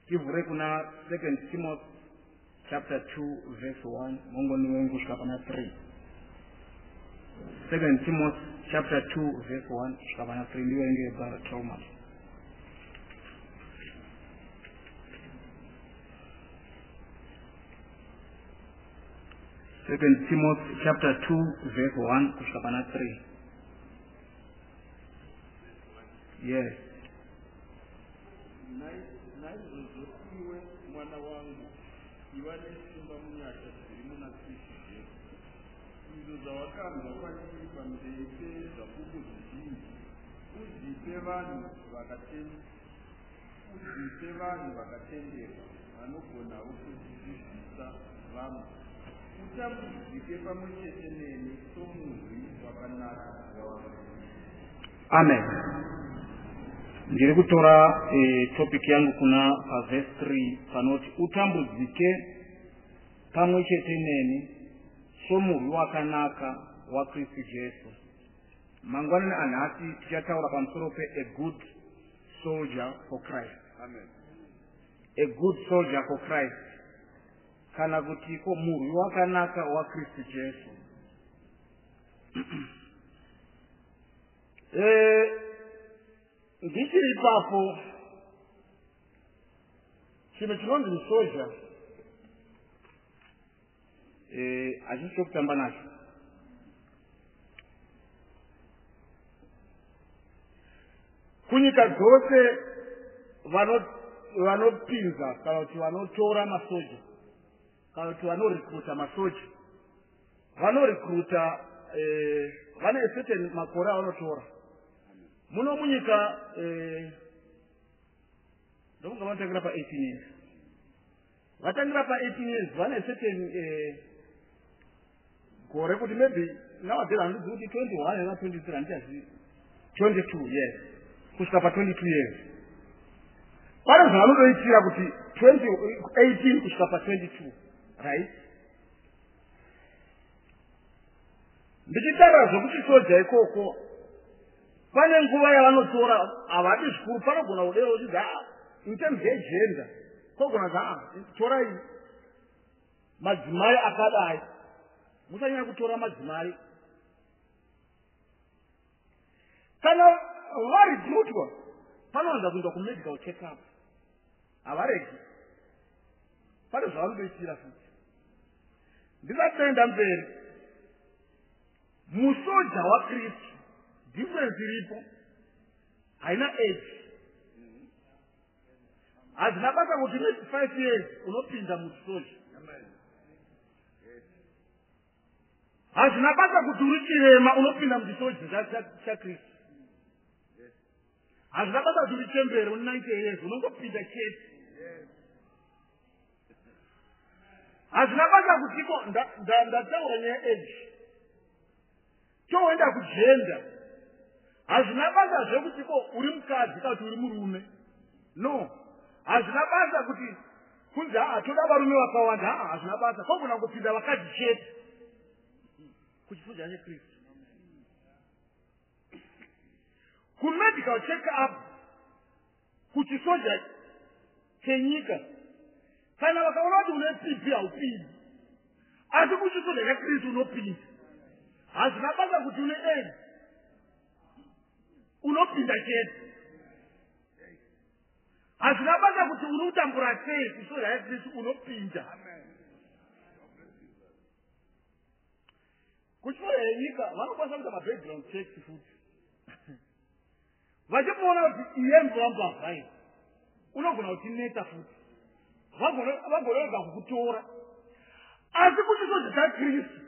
Tivhure kuna 2 Timothy chapter 2 verse 1 mongoni kusvika pana 3. 2 Timothy chapter 2 verse 1 kusvika pana 3. Ndiverenge, Brother Thomas. 2 Timothy chapter 2 verse 1 kusvika pana 3. Yes. Naizvozvo iwe, mwana wangu, iva nesimba munyasha dziri muna Kristu Jesu. Izvo zvawakanzwa kwandiri pamberi pezvapupu zvizhinji, uzvipe vanhu vakatendeka, vanogonawo kudzidzisa vamwe. Utambudzike pamwe chete neni somurwi wakanaka waKristu. Amen. Ndiri kutora topic yangu kuna pavhesi 3 panoti, "Utambudzike pamwe chete neni somurwi wakanaka waKristu Jesu." Mangwanani anhasi tichataura pamusoro pe a good soldier for Christ. Amen. A good soldier for Christ, kana kuti ko murwi wakanaka waKristu Jesu. Ndichiri ipapo, chinhu chinonzi musoja hachisi chokutamba nacho. Kunyika dzose vanopinza kana kuti vanotora masoja kana kuti vanorecruita masoja, vanorecruita vane certain makore avanotora. Muno munyika ndokunga vanotangira pa18 years. Vatangira pa18 years, vane certain gore kuti maybe nowadays handizivi kuti 21 kana 23, handichazivi, 22 years, kusvika pa22 years. Pane zvavanodoitira kuti 18 kusvika pa22, right? Ndichitaura zvokuti soja ikoko pane nguva yavanotora, havadi zvikuru. Panogona kudero uchidzi a in terms yegender, kogona za a torai madzimai akadai, musanyanya kutora madzimai. Kana varecruitwa, panowanza kuendwa kumedical check up. Havaregi, pane zvavanodoitira futi. Ndisati taenda mberi, musoja waKristu, difference iripo haina age. Hazvina basa kuti une 5 years, unopinda musoja. Hazvina basa kuti uri chirema, unopinda muchisoja chaKristu. Hazvina basa kuti uri chembere, une 90 years, unongopinda chete. Hazvina basa kutiko. Ndataura nyaya age, toenda kugender. Hazvina basa zvekuti ko uri mukadzi kana kuti uri murume, no. Hazvina basa kuti kunzi haa, toda varume vakawanda. Haa, hazvina basa, kogona kupinda vakadzi chete kuchisoja cheKristu. Kumedical check up kuchisoja chenyika, kana vakaona kuti une TB, haupindi. Asi kuchisoja chaKristu unopinda. Hazvina basa kuti une AIDS, unopinda chete. Hazvina basa kuti uri kutambura sei, kuchisoja chaKristu unopinda. Kuchisoja yenyika vanokwanisa kuita mabackground checks futi, vachimuona kuti iye mbambavha iyi unogona kutinetsa futi, vagorega kukutora. Asi kuchisoja chaKristu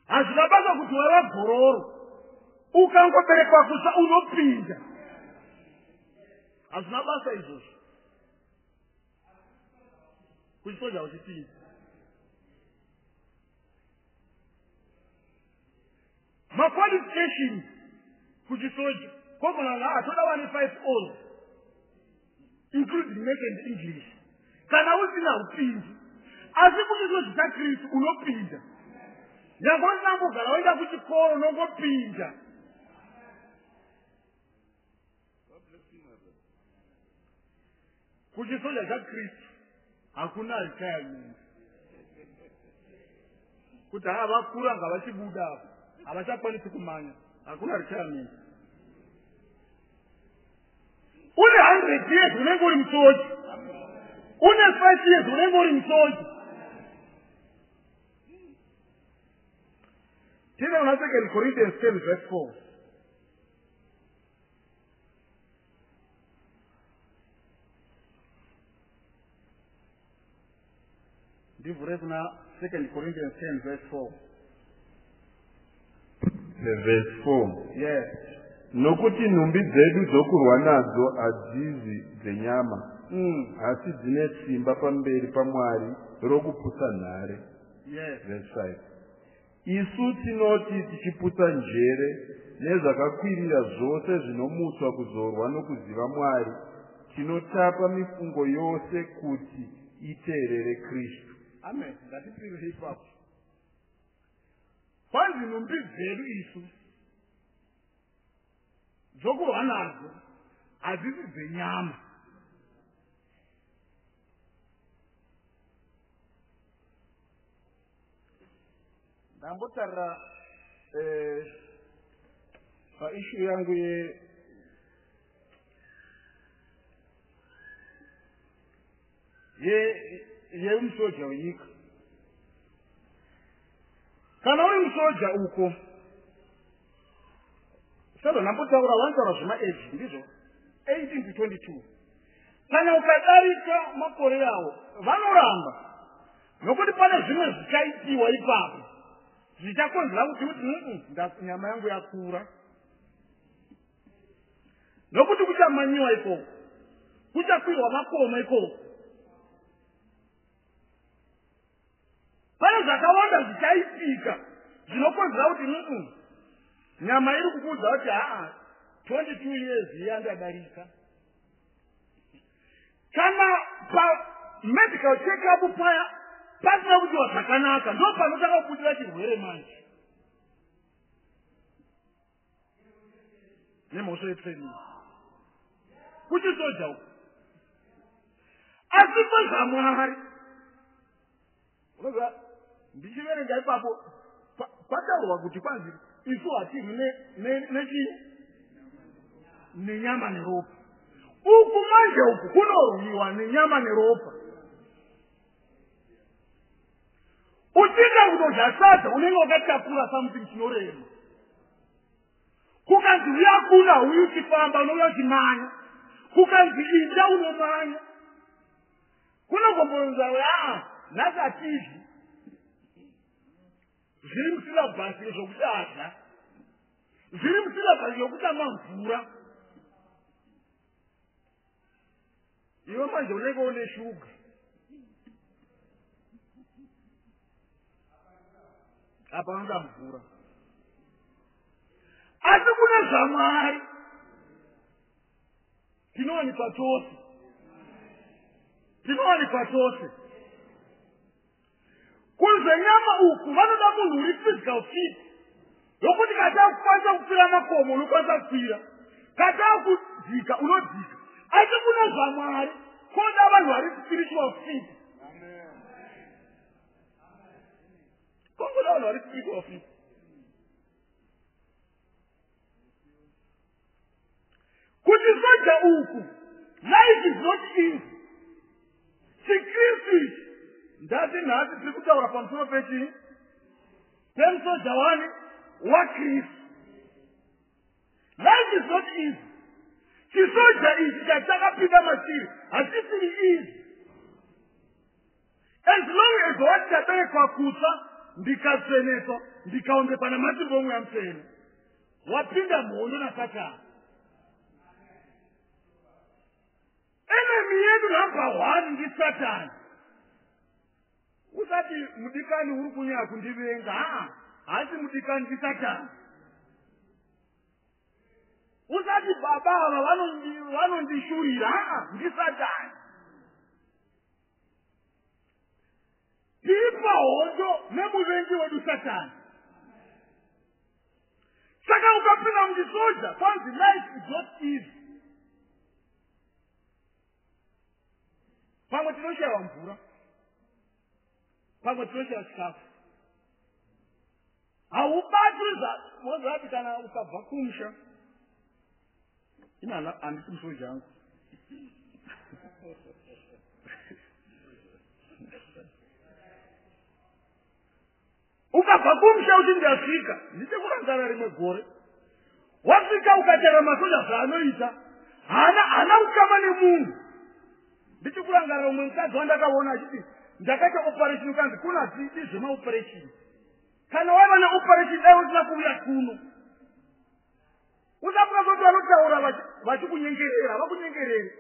hazvina basa kuti waiva gororo, ukangoberekwa kutsva unopinda. Hazvina basa izvozvo, kuchisoja uchipinda. Maqualifications kuchisoja, kogona nga atoda vane five Os, including math and English. Kana usina, upindi. Asi kuchisoja chaKristu unopinda nyange usina mbogara waenda kuchikoro, unongopinda. God bless you, my brother. Kuchisoja chaKristu hakuna retirement. Kuti haa vakura ngavachibuda apa, havachakwanisi kumanya. Hakuna retirement. Une 100 years unenge uri musoja. Une 5 years unenge uri musoja. Tine kuna 2 Corinthians 10 verse 4. Ndivhure kuna 2 Corinthians 10 verse 4. Verse 4. Yes. Nokuti nhumbi dzedu dzokurwa nadzo hadzizi dzenyama, asi dzine simba pamberi paMwari rokuputsa nhare. Yes. Verse 5. Isu tinoti tichiputsa njere nezvakakwirira zvose zvinomutswa kuzorwa nokuziva Mwari, tinotapa mifungo yose kuti iteerere Kristu. Amen. Ngatipirire ipapo. Kwanzi nhumbi dzedu isu dzokurwa nadzo hadzisi dzenyama. Ndambotarira paishu yangu ye yemusoja wenyika. Kana uri musoja uko, sezvo ndambotaura, vanotaura zvemaage, ndizvo 18 to 22. Kana ukadarika makore awo, vanoramba, nokuti pane zvimwe zvichaitiwa ipapo zvichakonzera kuti uti nyama yangu yakura, nokuti kuchamanyiwa ikoko, kuchakwirwa makomo ikoko, pane zvakawanda zvichaitika zvinokonzera kuti nyama iri kukuudza kuti haa 22 years yandadarika. Kana pamedical check-up paya pasina kuitiwa zvakanaka, ndo panotanga kubudira chirwere manje nemhosva yetraining kuchisoja uko. Asi kwezvaMwari, unoziva, ndichiverenga ipapo pataurwa kuti kwanzi isu hatirwi nechii, nenyama neropa. Uku manje uku kunorwiwa nenyama neropa. Uchienda kutodya sadza unenge wakatakura something chinorema. Kukanzi uya kuna uyu uchifamba unouya uchimanya. Kukanzi inda unomanya. Kunogombonza aa nhasi hatidyi. Zviri musilabhasi zvokuti adya. Zviri musilabhasi yokuti amwa mvura. Iwe manje unenge une shuga. Apa unoda mvura. Asi kune zvaMwari tinowanikwa tose. Tinowanikwa tose. Kuzvenyama uku vanoda munhu uri physical fit, yokuti kata kukwanisa kukwira makomo unokwanisa kukwira, kata kudzika unodzika. Asi kune zvaMwari koda vanhu vari spiritual fit. Kongoda vanhu vari spiritual fit. Kuti soja uku, life is not easy. ChiKristu ichi, ndati nhasi tiri kutaura pamusoro pechii, pemusoja wani waKristu. Life is not easy. Chisoja ichi chatakapinda machiri hachisiri easy. As long as wati ndaberekwa kutsva, ndikatsveneswa, ndikaombekwa namatimbo omweya mutsvene, wapinda muhondo naSatani. Enemy yedu number 1 ndiSatani. Usati mudikani uri kunyanya kundivenga, haa, haasi mudikani, ndiSatani. Usati baba ava vanondishurira, haa, ndiSatani. Tiri pahondo nemuvengi wedu Satani. Saka ukapinda muchisoja, kwanzi life is not easy. Pamwe tinoshayiwa mvura, pamwe tinoshayiwa chikafu. Haubatwi zvaati kana ukabva kumusha. Ina handisi musoja angu. Ukabva kumusha uti ndasvika, ndichekurangarira rimwe gore. Wasvika ukatera masoja zvaanoita, haana kukama nemunhu. Ndichikurangarira umwe mukadzi wandakaona achiti ndakaita operation, kanzi kuna dzidi zvemaoperation. Kana waiva neoperation dai usina kuuya kuno. Usafunga kuti vanotaura vachikunyengerera, vakunyengerere.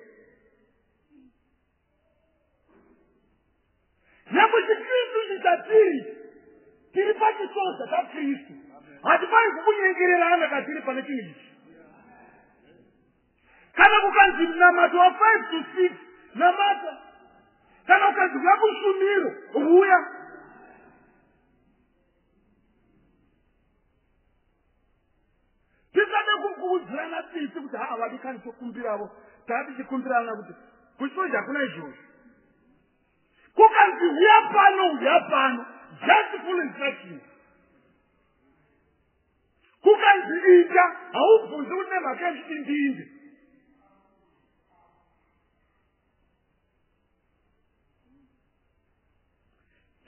Nyangwe chiKristu ichi chatiri, tiri pachisoja chaKristu. Hatifaniri kukunyengererana katiri pane chinhu ichi. Kana kukanzi munamato wa5 to 6, namata. Kana kukanzi kuya kushumiro, uya. Tisade kukuudzirana tsitsi kuti haa vadikani tokumbiravo, taa tichikumbirana kuti kuchisoja hakuna izvozvo. Kukanzi uya pano, uya pano, just full instruction. Kukanzi ita, haubvunzi kuti nemhaka yechiti ndiinde.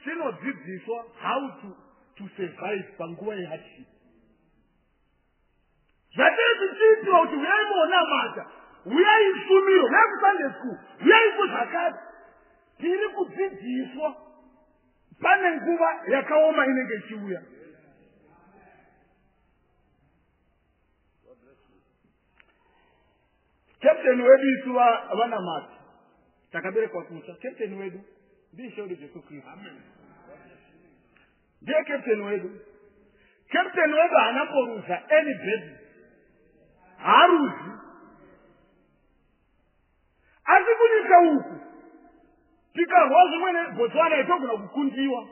Chinodzidziswa how to survive panguva yehardship. Zvatiri tichiitiwa kuti uyai muonamata, uyai shumiro, uyai kuSunday school, uyai kuzvakati. Tiri kudzidziswa pane nguva yakaoma inenge ichiuya. Captain wedu isu vanamati takaberekwa kutsva. Captain wedu ndiIshe wedu Jesu Kristu. Ndiye captain wedu. Captain wedu haana mboruza any battle. Haaruzi. Asi kunyika uku tikarwa zvimwe neBotswana togona kukundiwa.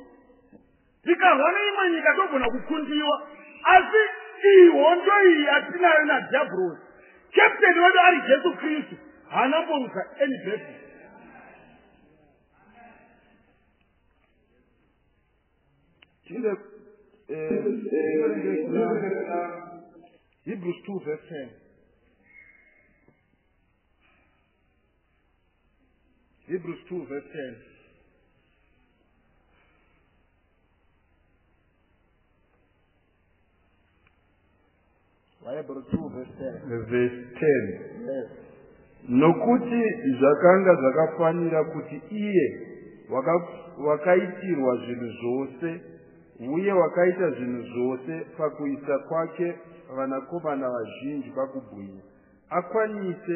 Tikarwa neimwe nyika togona kukundiwa. Asi iyi hondo iyi yatinayo nadhiabhorosi, captain wedu ari Jesu Kristu, haana mboruza any battle. Tiende Hebrews 2 verse 10. Hebrews 2 verse 10. Hebrews 2 verse 10. Verse 10. Yes. Nokuti zvakanga zvakafanira kuti iye wakaitirwa zvinhu zvose, uye wakaita zvinhu zvose pakuisa kwake vanakomana vazhinji pakubwinya, akwanise